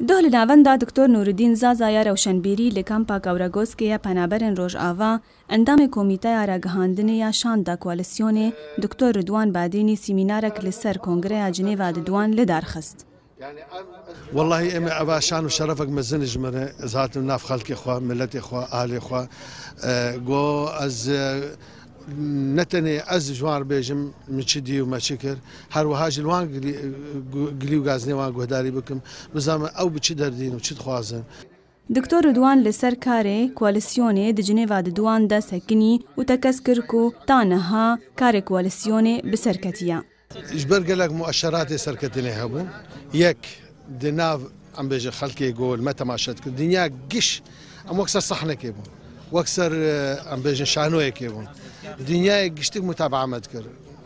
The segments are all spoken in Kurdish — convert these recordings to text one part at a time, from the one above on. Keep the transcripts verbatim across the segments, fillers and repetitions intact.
Doh li navenda Doktor Nûridîn Zaza ya rewşenbîrî li kampa Kewregoskê ya Penaberên Rojava, endamê Komîteya Ragihandinê ya Şanda Koalîsyonê, Doktor Ridwan Badînî sîmînarek li ser Kongreya Cinêva di Duan li dar xist. Wellahî em eva şan û şerefek mezin ji min re, ez hatim nav xelkê xwe, miletê xwe, ahlê xwe. E, go ez, e, ne tenê ez ji wan re bêjim min çi dî û me çi kir, her wiha ji li wan gilî, gu-, gilî û gazinê wan guhdarî bikim, bizanim ew bi çi derdîn û çi dixwazin. Doktor Ridwan li ser karê koalîsyonê di Cinêva di Duan de sekinî û tekez kir ku ta niha karê koalîsyonê bi ser ketiye. Ji ber gelek mueşeratê serketinê hebûn. Yek, di nav, em bêjin, xelkê ku li me temaşe dikir, dinya giş, em wek ser sahnekê bûn. Wek ser, e, em bêjin, şanoyekê bûn. Dinyayê giştik mutabaa me dikir.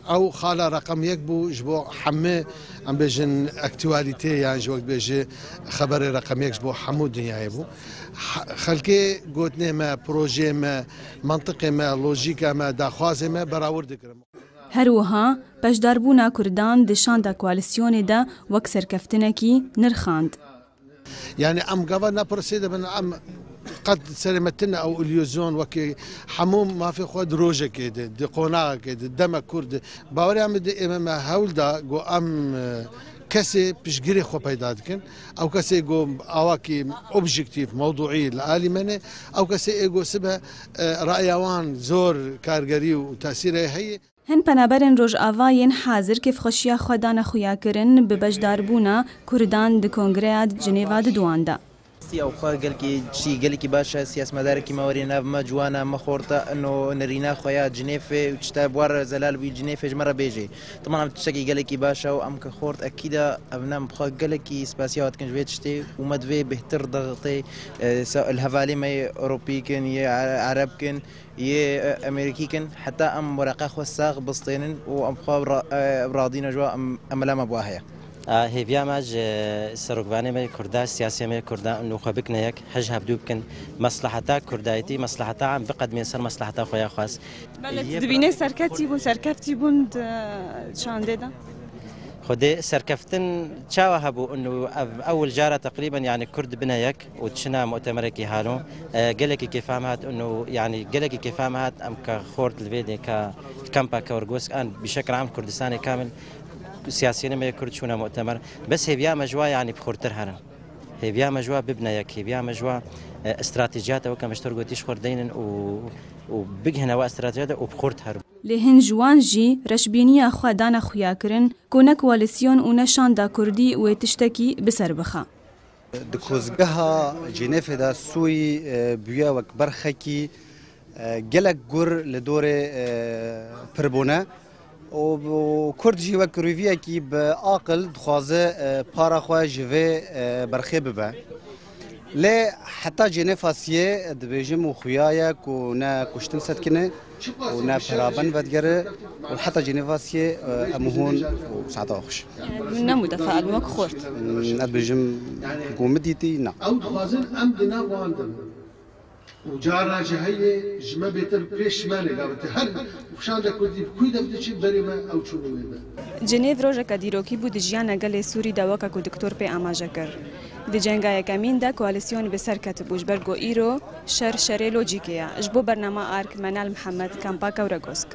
Ew xala reqem yek bû ji bo hemî, em bêjin, aktualîtê, yan jî wek bêjî xeberê reqem yek ji bo hemû dinyayê bû. He-, xelkê gotinê me, projeyê me, mentiqê me, lojîka me, daxwazê me berawir dikirin. Her wiha beşdarbûna Kurdan di şanda koalîsyonê de wek serkeftinekî nirxand. Yani em gava ne prosê de bin, em qet serê me tine ew iluzyon wekî hemû mafê xwe di rojekê de, di qonaxekê de, demek kur de. Bawerê em de ême me hewl da ku em, e, kesê piştgirê xwe peyda dikin. Ew kesê ku awakî objektîf, mewduî li alî me ne. Ew kesê ê ku sibe, e, raya wan zor kargerî û tesîrê heye. Hin penaberên Rojava yên hazir kêfxweşiya xwe dane xuyakirin bi beşdarbûna Kurdan di Kongreya Cinêva di Duan de. Rastî ew xwe gelkî tiştî gelekî baş e, siyasmedarekî me werê nav me ciwan e, me xort e, ino nerîna xwe ya Cinêfê û tişta bi wan re zelal bûyî Cinêfê ji me re bêjê. Temam ev tiştekî gelekî baş e û em ke xort ekîd e, ev ne em bi xwe gelekî spasiya we dikin ji vê tiştê û me divê bêhtir dixitê, e, se-, li hevalê me yê Ewropî kin, yê Ere-, Ereb kin, yê, e, Amerîkî kin, heta em wereqa xwe sax bistênin û em xwe ra-, e, radîne ji we, em, emela me bi we heye. A, hêviya me ji serokvanê me yê Kurda, siyasê me yê Kurda, û xwe bikine yek, hij hevdû bikin, mesleheta Kurdayetî, mesleheta em biqedimên ser mesleheta xwe ya xwest. Belê, yê tu dibînê serketî bûn, serkeftî bûn di şandê de? Xwedê serkeftin çawa hebû? Û ev ewil cara teqrîben, yani, Kurd dibine yek û çina mutemerekî halo. E, gelekî kêfa me hat, û, yani, gelekî kêfa me hat, em ke xort li vê dê ka kampa Kewrgosk an bîşekil am Kurdistanê kamil siyasiyên me yê Kurd çûne mutemer. Bes hêviya me ji wa, yani, bi xurtir herin. Hêviya me ji wa bibine yek, hêviya me ji wa, e, stratejiyata weke me ji te re gotî ji xwe re deynin û, û bigihine wa stratejiyata û bi xurt herin. Lê hin ji wan jî reşbîniya xwe dane xuyakirin ku ne koalîsyon û ne şanda kurdî wê tiştekî bi ser bixe. Di kozgeha Cenêfê de Sûrî, e, bûye wek berxekî, e, gelek gur li dorê, e, pirbûne û, û Kurd jî wek rûviyekî bi aqil dixwaze, e, para xwe ji vê, e, berxê bibe. Lê heta Cenêfa siyê dibêjim û xuya ye ku ne kuştin sedkine û ne peraben vedigere û heta Cenêfa siyê, e, em hûn û saeta xweş. Hûn ne mudefa, em wek xort. Hmm, ez dibêjim ku min dîtî, na. Ew dixwazin em di nav wan de bin. Û cara jî heye ji me bêtir pêş me ne, gava te her xweşan de Kurdî bi kû de diçî berê me ew çûbû wê be. Cenêv rojeke dîrokî bû di jiyana gelê Sûrî de, weke ku Doktor pê amaje kir. Di cenga yekemîn de koalîsyon bi ser ketibû, ji ber ku îro şer şerê lojîkê ye. Ji bo bernama Ark, Menal Mihemed, Kampa Kewregosk.